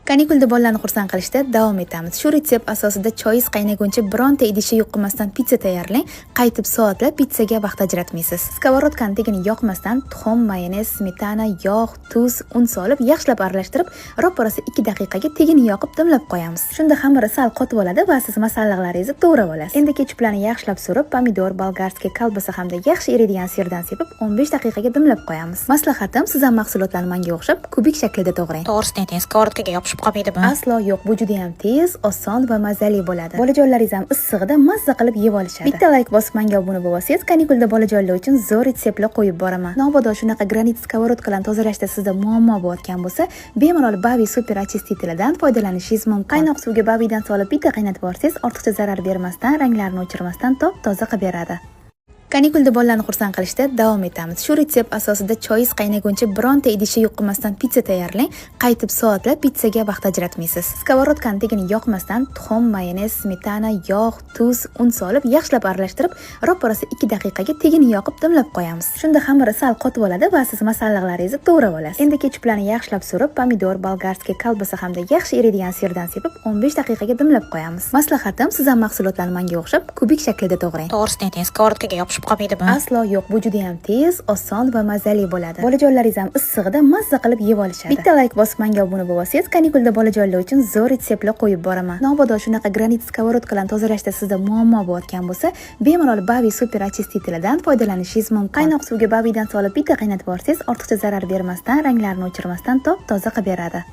Kanikulda bolalarni xursand qilishda davom etamiz. Shu retsept asosida choyingiz qaynaguncha bironta idishga yoqmasdan pitsa tayyorlang. Qaytib soatlab pitsaga vaqt ajratmaysiz. Сковородка ni tagini yoqmasdan tuxum, mayonez, smetana, yog', tuz, un solib, yaxshilab aralashtirib, roppa-rosa 2 daqiqaga tagini yoqib dimlab qo'yamiz. Shunda xamiri sal qotib oladi va siz masalliqlaringizni to'g'rab olasiz. Endi ketchuplarni yaxshilab surib, pomidor, болгарский, kolbasa hamda yaxshi eriydigan сыр dan sepib, 15 daqiqaga dimlab qo'yamiz. Maslahatim, siz ham mahsulotlarni menga o'xshab kubik shaklida to'g'rang. To'g'risini ayting, сковородка ga yopishib qolmaydimi? Aslo yo'q, bu juda ham tez, oson va mazali bo'ladi. Bolajonlaringiz ham issig'ida mazza qilib yeb olishadi. Bitta layk bosib, menga obuna bo'lsangiz, kanikulda bolajonlar uchun zo'r retseptlar qo'yib boraman. Mabodo shunaqa granit сковородка larni tozalashda sizda muammo bo'layotgan bo'lsa, bemalol Bavi super очиститель idan foydalanishingiz mumkin. Qaynoq suvga Bavidan solib bitta qaynatib yuborsangiz, ortiqcha zarar bermasdan, ranglarni o'chirmasdan top toza qilib beradi. Kanikulda bolalarni xursand qilishda davom etamiz. Shu retsept asosida choyingiz qaynaguncha bironta idishga yoqmasdan pitsa tayyorlang. Qaytib soatlab pitsaga vaqt ajratmaysiz. Сковородка ni tagini yoqmasdan tuxum, mayonez, smetana, yog', tuz, un solib, yaxshilab aralashtirib, roppa-rosa 2 daqiqaga tagini yoqib dimlab qo'yamiz. Shunda xamiri sal qotib oladi va siz masalliqlaringizni to'g'rab olasiz. Endi ketchuplarni yaxshilab surib, pomidor, болгарский, kolbasa hamda yaxshi eriydigan сыр dan sepib, 15 daqiqaga dimlab qo'yamiz. Maslahatim, siz ham mahsulotlarni menga o'xshab kubik shaklida to'g'rang. To'g'risini ayting, сковородка ga yopishib qolmaydimi? Aslo yo'q, bu juda ham tez, oson va mazali bo'ladi. Bolajonlaringiz ham issig'ida mazza qilib yeb olishadi. Bitta layk bosib, menga obuna bo'lsangiz, kanikulda bolajonlar uchun zo'r retseptlar qo'yib boraman. Mabodo shunaqa granit сковородка larni tozalashda sizda muammo bo'layotgan bo'lsa, bemalol Bavi super очиститель idan foydalanishingiz mumkin. Qaynoq suvga Bavidan solib bitta qaynatib yuborsangiz, ortiqcha zarar bermasdan, ranglarni o'chirmasdan top toza qilib beradi.